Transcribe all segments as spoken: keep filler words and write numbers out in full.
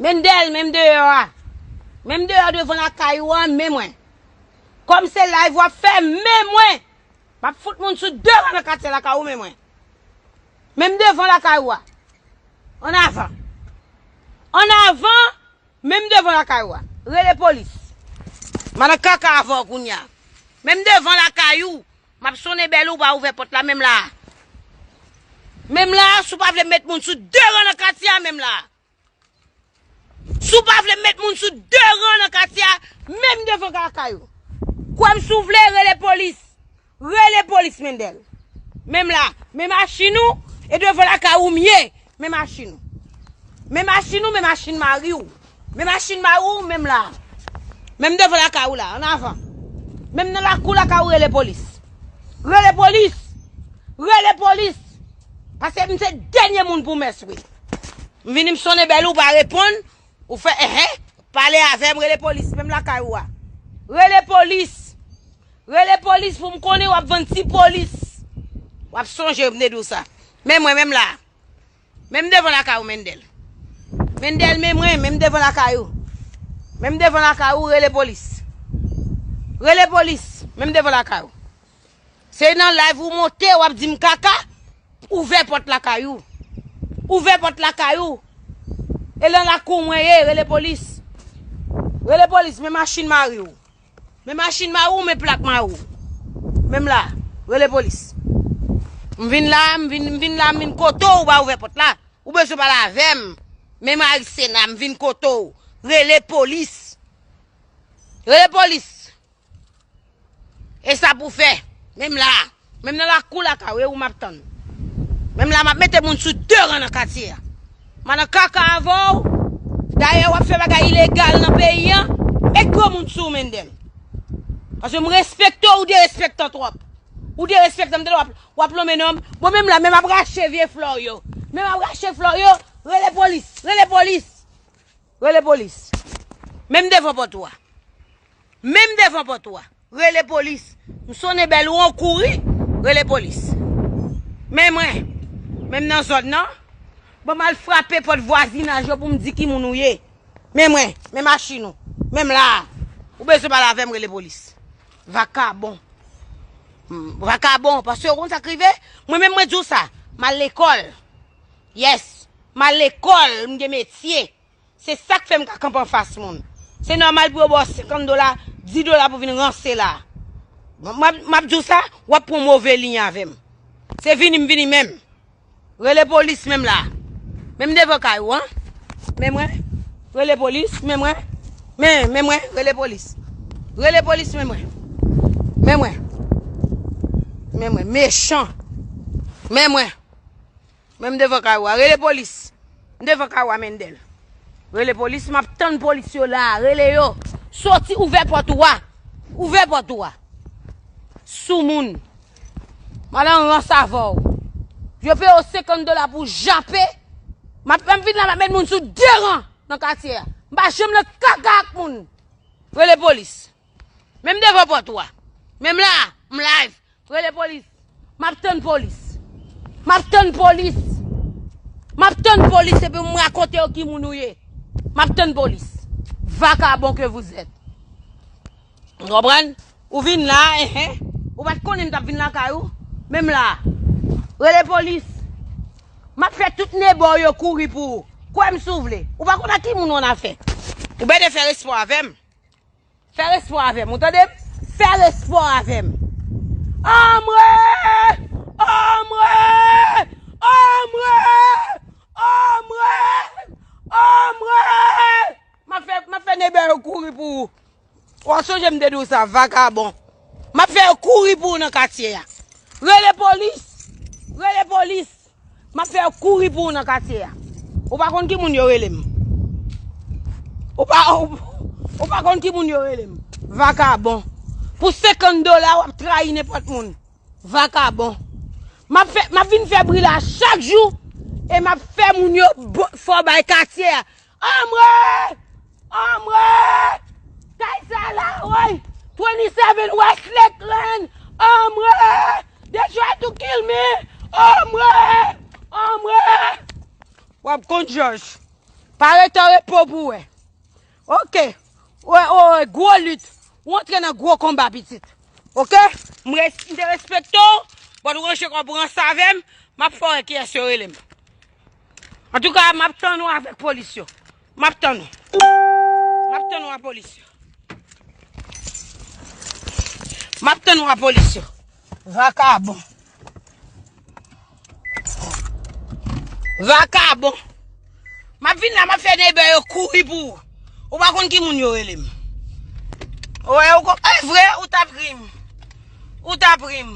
Mendel, menm deyò a. Menm deyò devan lakay ou a, men mwen. Kòm se live w ap fè, men mwen. M ap fout moun sou de ran nan katye lakay ou, men mwen. Menm devan lakay ou a. An avan. An avan, menm devan lakay ou a. Rele polis. M a nan kaka avè w kounye a. Menm devan lakay ou. M ap sonnen bèl ou pa ouvè pòt la, menm la a. Menm la a, si w pa vle met moun sou de ran nan katye a, menm la a. Si w pa vle met moun sou de ran nan katye a, menm devan lakay ou. Kwè m si w vle, rele polis. Rele polis, Mendel. Menm la, men machin ou, e devan lakay ou m ye, men machin ou. Men machin ou, men machin mari w. Men machin mari w, menm la. Menm devan lakay ou la, an avan. Menm nan lakou lakay ou, rele polis. Rele polis. Rele polis. Paske m se dènye moun pou mès, wi. M vini m sonnen bèl ou pa reponn, ou fè enhen, pale avè m, rele polis, menm lakay ou a. Rele polis. Rele polis pou m konnen w ap vann ti polis. W ap sonje m te di w sa. Men mwen menm la. Menm devan lakay ou, Mendel. Mendel, men mwen, menm devan lakay ou. Menm devan lakay ou, rele polis. Rele polis, menm devan lakay ou. Se nan live ou monte, w ap di m kaka, ouvè pòt lakay ou. Ouvè pòt lakay ou. E lan lakou mwen ye, rele polis. Rele polis, men machin mari w. Men machin mari w, men plak mari w. Menm la, rele polis. M vin la, m vin, m vin la, m vin kote w, ou pa ouvè pòt la. Ou bezwen pale avè m. Men mari Sena, m vin kote w. Rele polis. Rele polis. E sa pou fè. Menm la. Menm nan lakou lakay ou, e ou m ap tann. Menm la, m ap mete moun sou de ran nan katye a. M a nan kaka avè w. Dayè, w ap fè bagay ilegal nan peyi a. Met gwo moun sou ou, Mendel. Paske m respekte w, ou derespektan twòp. Ou derespektan m, tande w ap, w ap lonmen non m. Bon, menm la, menm ap rache vye flè w yo. Menm ap rache flè w yo. Rele polis. Rele polis. Rele polis. Menm devan pòt ou a. Menm devan pòt ou a. Rele polis. M sonnen bèl ou an kouri. Rele polis. Men mwen. Menm nan zòn nan. Ban m al frape pòt vwazinaj yo pou m di ki moun ou ye. Men mwen. Men machin ou. Menm la a. Ou bezwen pale avè m, rele polis. Vakabon. Hmm, vakabon. Paske ou konn sa k rive? Mwen menm mwen di w sa. M al lekòl. Yes. M al lekòl. M gen metye. Se sa k fè m ka kanpe anfas moun. Se nòmal pou yo ba w senkant dola, dis dola pou vin ranse la. M ap, m ap di w sa, w ap pran move liy avè m. Se vini m vini menm. Rele polis menm la. Menm devan kay ou an. Men mwen. Rele polis, men mwen. Men, men mwen, rele polis. Rele polis, men mwen. Men mwen. Men mwen, mechan. Men mwen. Menm devan kay ou a, rele polis. M devan kay ou a, Mendel. Rele polis, m ap tann polis yo la a, rele yo. Soti, ouvè pòt ou a. Ouvè pòt ou a. Soumoun. M al an rans avè w. Yo peye w senkant dola pou w jape. M ap, m ap vin la, m ap met moun sou de ran nan katye a. M pa janm nan kaka ak moun. Rele polis. Menm devan pòt ou a. Menm la, m live. Rele polis. M ap tann polis. M ap tann polis. M ap tann polis epi m rakonte yo ki moun ou ye. M ap tann polis. Vagabond que vous êtes. Ou konprann? Ou vin la, enhen. Ou pa t konnen m t ap vin lakay ou? Menm la. Rele polis. M ap fè tout nebò yo kouri pou ou. Kwè m si w vle. Ou pa konn ak ki moun ou an afè. Ou bède fè respè avè m. Fè respè avè m, ou tande m? Fè respè avè m. Anmwe! Anmwe! Anmwe! Anmwe! Anmwe! M ap fè, m ap fè nebò yo kouri pou ou. Ou a sonje m te di w sa, vagabon. M ap fè yo kouri pou ou nan katye a. Rele polis. Rele polis. M ap fè yo kouri pou ou nan katye a. Ou pa konn ki moun yo rele m. Ou pa, ou, ou pa konn ki moun yo rele m. Vagabon. Pou senkant dola, w ap trayi nenpòt moun. Vagabon. M ap fè, m ap vin fè bri la chak jou. E m ap fè moun yo bo-, fò bay katye a. Anmwe! Anmwe! Kay sa la, woy! Twenty-seven West Lakeland! Anmwe! They try to kill me! Anmwe! Anmwe! W ap konn jòj. Pa rete an repo pou wè. Oke. Wè, wè, wè, gwo lit. Ou antre nan gwo konba, pitit. Oke? M res- m te respekte w, but ou ranje kò w pou ranse avè m, m ap fè w wè kiyès yo rele m. Antouka, m ap tann ou avèk polis yo. M ap tann ou. M ap tann ou a polis yo. M ap tann ou a polis yo. Vakabon. Vakabon. M ap vin la, m ap fè neighbor yo kouri pou ou. Ou pa konn ki moun yo rele m. Ou wè, ou kon- e vre, ou t ap ri m. Ou t ap ri m.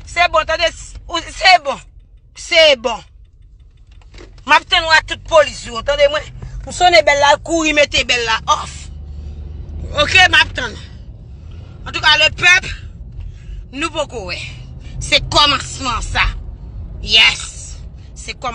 Se bon, tande, s- ou- se bon. Se bon. M ap tann ou a tout polis yo, tande mwen. M sonnen bèl la, l kouri mete bèl la off. Oke, m ap tann. Antouka, le pèp, nou poko wè. Se kòmansman sa. Yes. Se kòmansman.